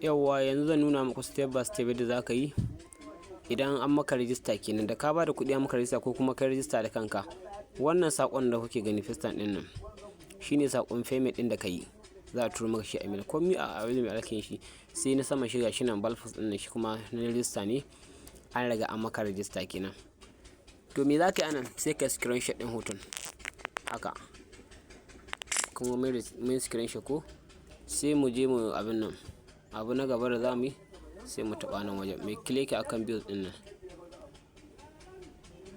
Yauwa, yanzu zan nuna muku step by step yadda za ka yi idan an maka rijista kenan. Da ka ba da kuɗi an maka rijista ko kuma kai rijista da kanka, wannan saƙon da kuke gani, first ɗin nan, shine saƙon payment ɗin da ka yi. Za a turo maka shi a email. Komai a email ake yin shi. Sai na sama shi, gashi nan Balfas ɗin nan, shi kuma na rijista ne, an riga an maka rijista kenan. To, me za ka yi anan? Sai ka screenshot ɗin hoton haka. Kuma mun screenshot ko, sai mu je mu abin nan. Abu na gaba da za mu yi, sai mu taɓa nan wajen mai click akan bills ɗin nan.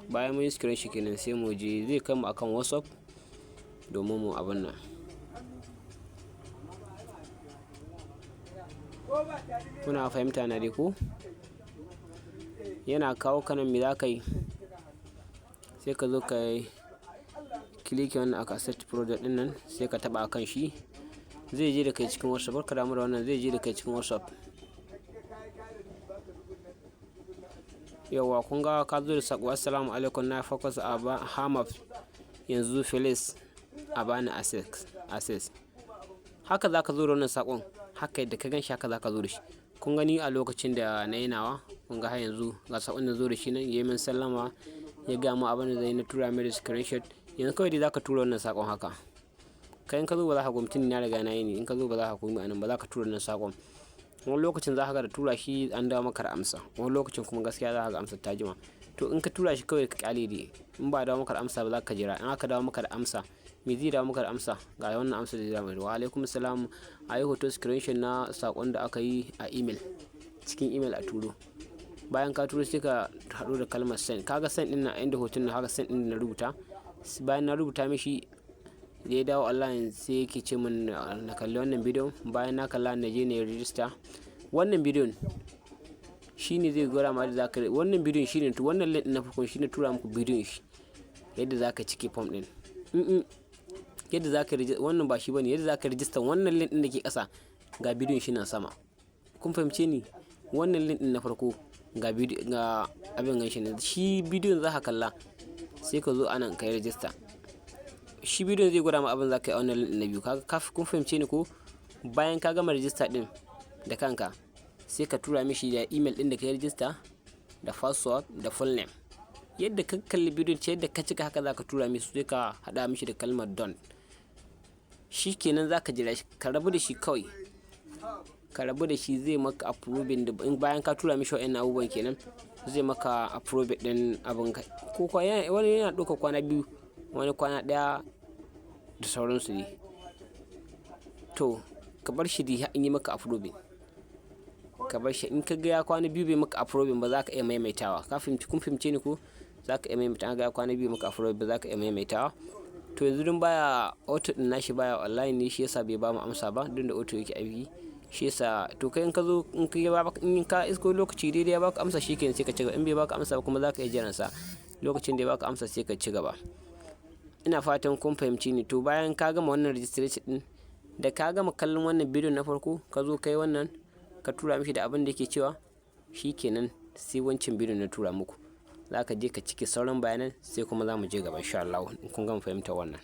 Bayan mun yi screenshot kenan, sai mu je, zai kai mu akan WhatsApp domin mu abin nan. Kuna fahimta na dai ko? Yana kawo ka nan, me za ka yi? Sai ka zo ka yi click wannan aka set project ɗin nan, sai ka taɓa akan shi. Zai je da kai cikin WhatsApp. Barka damu da wannan, zai je da kai cikin WhatsApp. Yauwa, kun ga ka zo da saƙo: "Assalamu alaikum, na focus a Hamaf yanzu, please a bani access." Haka za ka zo da wannan saƙon, haka yadda ka gan shi haka za ka zo da shi. Kun gani, a lokacin da na yi nawa, kun ga har yanzu ga saƙon da zo da shi nan, ya yi min sallama, ya gaya min abin da zai na tura mai da screenshot. Yanzu kawai dai za ka tura wannan saƙon haka. Kai in ka zo ba za ka gwamtin, na riga na yi ne. In ka zo ba za ka komi anan ba, za ka tura wannan saƙon. Wani lokacin za ka ga da tura shi an dawo maka da amsa, wani lokacin kuma gaskiya za ka ga amsar ta jima. To, in ka tura shi kawai ka kyale dai, in ba dawo maka da amsa ba, za ka jira. In aka dawo maka da amsa, me zai dawo maka da amsa? Ga wannan amsa zai dawo: "Wa alaikum salam, a yi hoto screenshot na saƙon da aka yi a email, cikin email a turo." Bayan ka turo, sai ka haɗu da kalmar send. Kaga send ɗin nan inda hoton nan haka, send ɗin da na rubuta. Bayan na rubuta mishi, da ya dawo online sai yake ce min na kalli wannan bidiyon. Bayan na kalla, na je na yi register. Wannan bidiyon shine zai gwada ma yadda za ka, wannan bidiyon shine, to, wannan link na farkon shine tura muku bidiyon shi, yadda za ka cike form ɗin. Yadda za ka, wannan ba shi bane yadda za ka register. Wannan link ɗin da ke ƙasa, ga bidiyon shi na sama. Kun fahimce ni? Wannan link ɗin na farko, ga bidiyo, ga abin gan shi ne, shi bidiyon za ka kalla, sai ka zo anan ka yi register. Shi bidiyon zai gwada ma abin za ka yi a wannan link na biyu. Kaga, kun fahimce ni ko? Bayan ka gama register ɗin da kanka, sai ka tura mishi da email ɗin da ka yi register, da password, da full name. Yadda ka kalli bidiyon ce, yadda ka cika, haka za ka tura mishi, sai ka haɗa mishi da kalmar done. Shi kenan, za ka jira shi, ka rabu da shi kawai, ka rabu da shi, zai maka approving. Da bayan ka tura mishi wa'annan abubuwan kenan, zai maka approving ɗin abin ka. Ko wani yana ɗauka kwana 2, wani kwana 1 da sauransu ne. To, ka bar shi dai in yi maka approving, ka bar shi. In ka ga ya kwana 2 bai maka approving ba, za ka iya maimaitawa. Ka fahimci, kun fahimce ni ko? Za ka iya maimaita. An ga ya kwana 2 maka approving ba, za ka iya maimaitawa. To, yanzu dun baya auto din nashi, baya online ne, shi yasa bai ba mu amsa ba. Dun da auto yake aiki, shi yasa. To, kai in ka zo, in ka ba, in ka isko lokaci daidai ya baka amsa, shikenan, sai ka ci gaba. In bai baka amsa ba kuma, za ka iya jiran sa lokacin da ya baka amsa, sai ka ci gaba. Ina fatan kun fahimci ni. To, bayan ka gama wannan registration din, da ka gama kallon wannan bidiyon na farko, ka zo kai wannan, ka tura mishi da abin da yake cewa, shikenan, sai wancan bidiyon na tura muku, za ka je ka cike sauran bayanan, sai kuma za mu je gaba insha Allah in kun gama fahimtar wannan.